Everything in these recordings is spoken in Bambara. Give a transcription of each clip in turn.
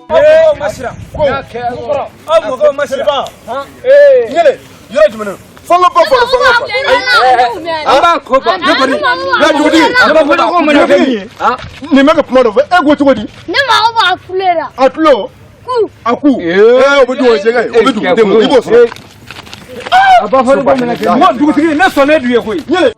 Ee ma siran. Aw mɔgɔw ma siran. Ɲele, yɔrɔ jumɛn na? Fo n ka ba fɔlɔ, fo n ka fa. An b'a ko ban. Ne kɔni, ya dugutigi. Ne b'a fɔ ko mana kɛ min ye. Nin bɛ ka kuma dɔ fɔ, e ko cogo di? Ne mako b'a kulo la. A tulo? Ku. A ku. Ee, o bɛ dun o jɛgɛ ye, o bɛ dun, den i b'o sɔrɔ. A b'a fɔ ko mana kɛ. N ko dugutigi, ne sɔnnen d'u ye koyi. Ɲele.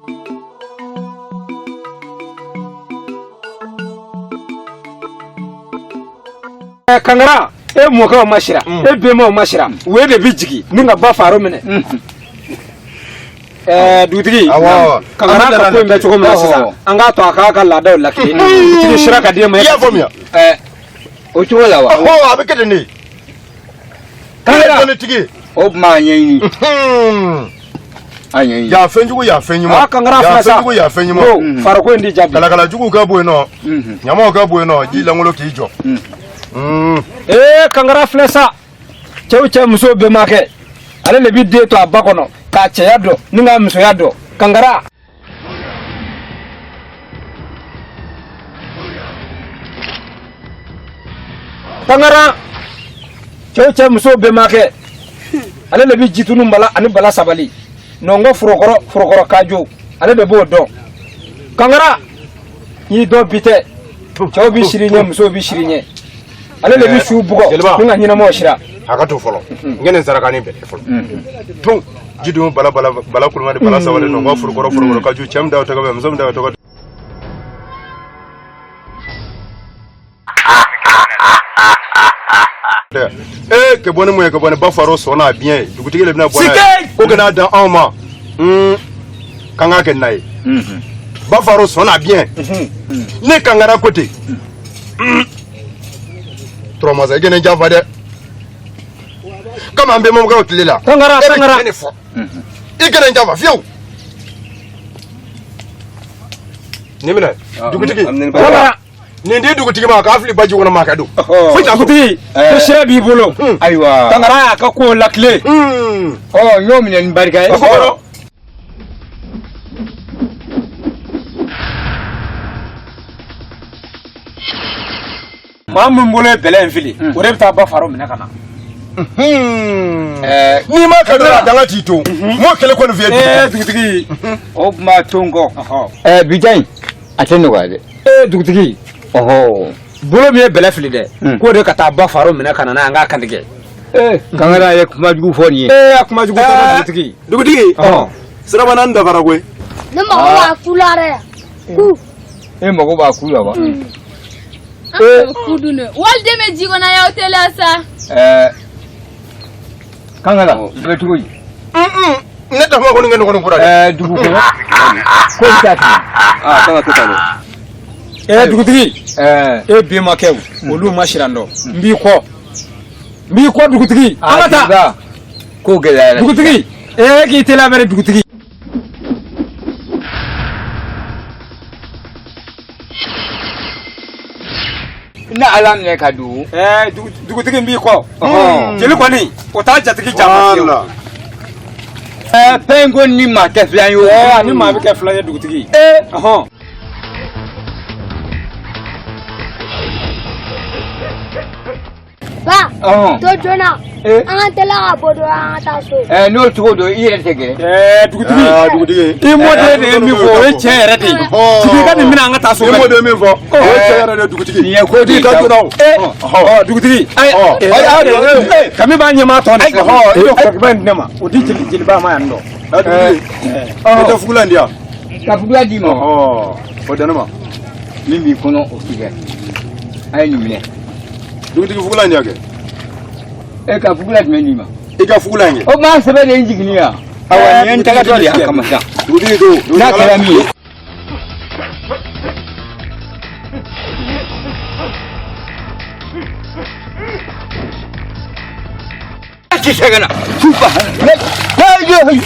Kankara, e mɔkɛw ma siran, e bɛnbaw ma siran, u de bɛ jigin ni ka ba faro minɛ. Dugutigi, Kankara ka ko in bɛ cogo min na sisan, an k'a to a k'a ka laadaw lakilen. Dugutigi, sira ka di e ma. I y'a faamuya? O cogo la wa? Ɔhɔ, a bɛ kɛ ten de. Kankara. Dɔnnitigi. O tuma a ɲɛɲini. A ɲɛɲini. Yan fɛn jugu, yan fɛn ɲuman. Ah, Kankara yan filɛ sa. fɛn jugu, yan fɛn ɲuman. Ko fariko in di jaabi. Kalakala juguw ka bɔ yen nɔ, ɲamaw ka bɔ yen nɔ, ji lankolon k'i jɔ. Ee, Kankara filɛ sa, cɛw cɛ musow bɛnbakɛ, ale de bi den to a ba kɔnɔ k'a cɛya dɔn ni k'a musoya dɔn. Kankara. Kankara, cɛw cɛ musow bɛnbakɛ, ale de bi jitunu bala ani bala sabali nɔngɔ forokɔrɔ forokɔrɔ kajo, ale de b'o dɔn. Kankara, n'i dɔn bi tɛ, cɛw bi siri ɲɛ, musow bi siri ɲɛ, ale de bi su bugɔ Jeliba. ni ka ɲɛnamaw sira. A ka to fɔlɔ, n kɛ nin sarakanin bɛɛ fɔlɔ tun jidun bala bala bala kulubali bala sabali nɔngɔ forokɔrɔ forokɔrɔ kaju, cɛ min da o tɔgɔ bɛ, muso min da o tɔgɔ. Ee, kɛ bɔ ni mun ye, ka bɔ ni ba faro sɔn n'a biɲɛ ye, dugutigi de bɛna bɔ n'a ye ko kana dan anw ma. K'an k'a kɛ na ye, ba faro sɔn n'a biɲɛ ne Kankara ko ten. Tɔrɔmasa, i kana janfa dɛ, komi an bɛnbakɛw tile la. Kankara, e bɛ Kankara. tiɲɛ de fɔ, i kana janfa fiyewu. Nin minɛ, dugutigi. Kankara. Nin di dugutigi ma k'a fili baji kɔnɔ, maa ka don foyi t'a sɔrɔ. Dugutigi, ko sira b'i bolo. Ayiwa. Kankara y'a ka ko lakilen. Ɔ, n y'o minɛ ni barika ye. O kɔrɔ. Maa min bolo ye bɛlɛ in fili, o de bɛ taa ba faro minɛ ka na. N'i ma kɛ dɔrɔn, a danga t'i to m'o kɛlɛ kɔni f'i ye. Ee, dugutigi. O tuma to n kɔ. Bi ta in, a tɛ nɔgɔya dɛ. Ee, dugutigi. Ɔhɔ. Bolo min ye bɛlɛ fili dɛ, k'o de ka taa ba faro minɛ ka na n'a ye, an k'a kantigɛ. Ee, Kankara ye kuma jugu fɔ nin ye. Ee, a kuma jugu fɔ, dugutigi. Dugutigi, siraba naani dafara koyi. Ne mako b'a ku la dɛ. Ku. E mago b'a ku la wa? An ku dun dɛ. Waliden bɛ ji kɔnɔ, y'aw teliya sa. Kankara, o bɛ cogo di? Ne t'a fɔ kɔni kɛ nɔgɔnin kura dɛ. Dugu kɔnɔ ko bɛ taa ten. Aa, kan ka kɛ tan dɛ. Ee, dugutigi. Ɛɛ E bɛnbakɛw, olu ma siran dɔn. N b'i kɔ, n b'i kɔ, dugutigi, an ka taa. Ko gɛlɛyara. Dugutigi, ee, k'i teliya bɛrɛ, dugutigi. Ne Ala minɛ ka don. Ɛɛ, dugutigi, n b'i kɔ. Jeli kɔni, o t'a jatigi janfa fiyewu. Wala. Fɛn ko ni maa tɛ filan ye o. Ɛɛ, ani maa bɛ kɛ filan ye, dugutigi. Ee, ɔhɔn. Ba. Ɔhɔn. To joona. Eh. An ka teliya ka bɔ dɔrɔn, an ka taa so. N'o cogo don, i yɛrɛ tɛ gɛrɛ. Ɛɛ, dugutigi. Aa, dugutigi. I mɔden de ye min fɔ, o ye tiɲɛ yɛrɛ de ye. Jigi, ka nin minɛ, an ka taa so. I m'o de min fɔ, o ye tiɲɛ yɛrɛ de ye, dugutigi. Nin ye ko de ye. I ka joona o. Ee, ɔ, dugutigi. Ayi, ayi, Kami b'a ɲɛmaa tɔ de. Ɔhɔ, I bɛ forokiba in di ne ma, o di jeli jeliba ma yan nɔ. Ɛ, dugutigi, i tɛ fugulan di yan? Ka fugulan d'i ma. Ɔhɔ, o di ne ma. Min b'i kɔnɔ, o ti kɛ. A ye nin minɛ. Dugutigi, fugulan in di yan kɛ. E ka fugulan jumɛn d'i ma? I ka fugulan in kɛ. O maa sɛbɛ de ye n jiginni yan. Awa, nin ye n tagatɔ de ye a kama sa. Dugutigi to. N'a kɛra min ye. Ti se ka na. Tuba. Hey,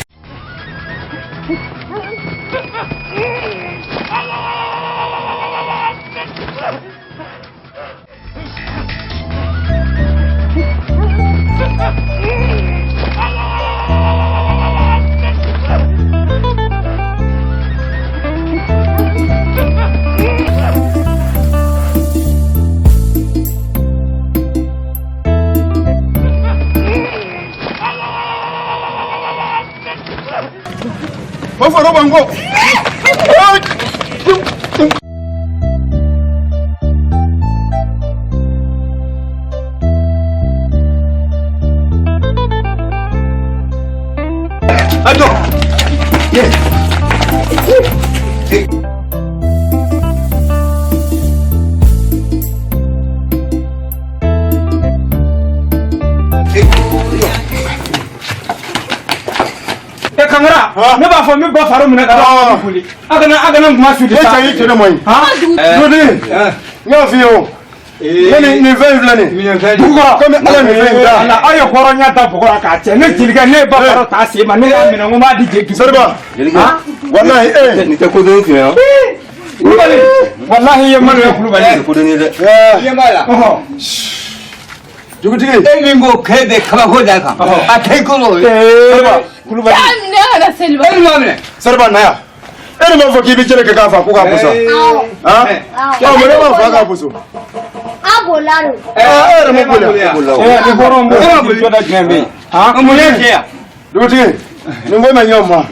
faro bɛ n kɔ. A jɔ. E Kankara, ne b'a fɔ n bɛ ba faro minɛ ka taa boli. A kana n kuma su de Ne sa. cɛ y'i cɛ ne mɔ ye. Dugutigi, n y'a f'i ye o. Ne nin fɛn in filɛ nin ye. Dugu kɔrɔ. Komi Ala nin fɛn in da. Ala, aw ye hɔrɔnya da bɔgɔ la k'a cɛ. Ne jelikɛ, ne ye ba faro ta sen ma, ne y'a minɛ, n ko n b'a di jeli. Seriba. Walahi e. Nin tɛ kodɔn tiɲɛ ye. Kulubali, walahi i ye malo ye Kulubali. Nin tɛ kodɔn ye dɛ. Ɛɛ, b'a la. Ɔhɔ. Dugutigi. E min ko k'e bɛ kabako da kan. A tɛ kolo ye. Seriba. Kulubali. Taa minɛ ka na Seliba. E m'a minɛ. Seriba na yan. E de b'a fɔ k'i bɛ jɛnɛ kɛ k'a fa ko k'a boso. Han? Ɔ mun ne b'a fa k'a boso? A bolila de. Aa e yɛrɛ ma boli yan. Ee, ni hɔrɔn b'o jɔda jumɛn bɛ yen? Han? Mun ye tiɲɛ yan? Dugutigi, nin ko ma ɲɛ o ma.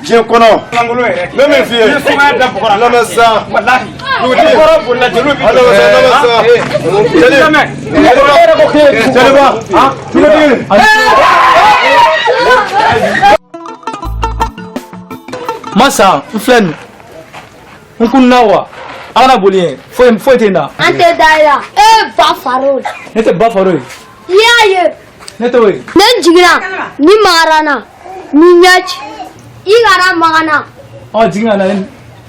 Diɲɛ kɔnɔ. Lankolon yɛrɛ. Ne min f'i ye. Ni sumaya da bɔgɔ la. Lamɛn sa. Walahi. Dugutigi. Ni hɔrɔn bolila jeliw bi. Lamɛn sa, lamɛn sa. Jeli. Lamɛn. E yɛrɛ ko k'e ye dugu kɔrɔ. Jeliba. Han? Dugutigi. Masa n filɛ nin n kunna wa a kana boli yen foyi foyi tɛ n na An tɛ da i la. E ye ba faro de. ne tɛ ba faro ye I y'a ye. ne tɛ o ye Ne jiginna ni magara n na ni ɲɛ ci. I kana maga n na. Ɔ jigin ka na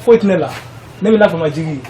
foyi tɛ ne la ne bɛ la fama jigin.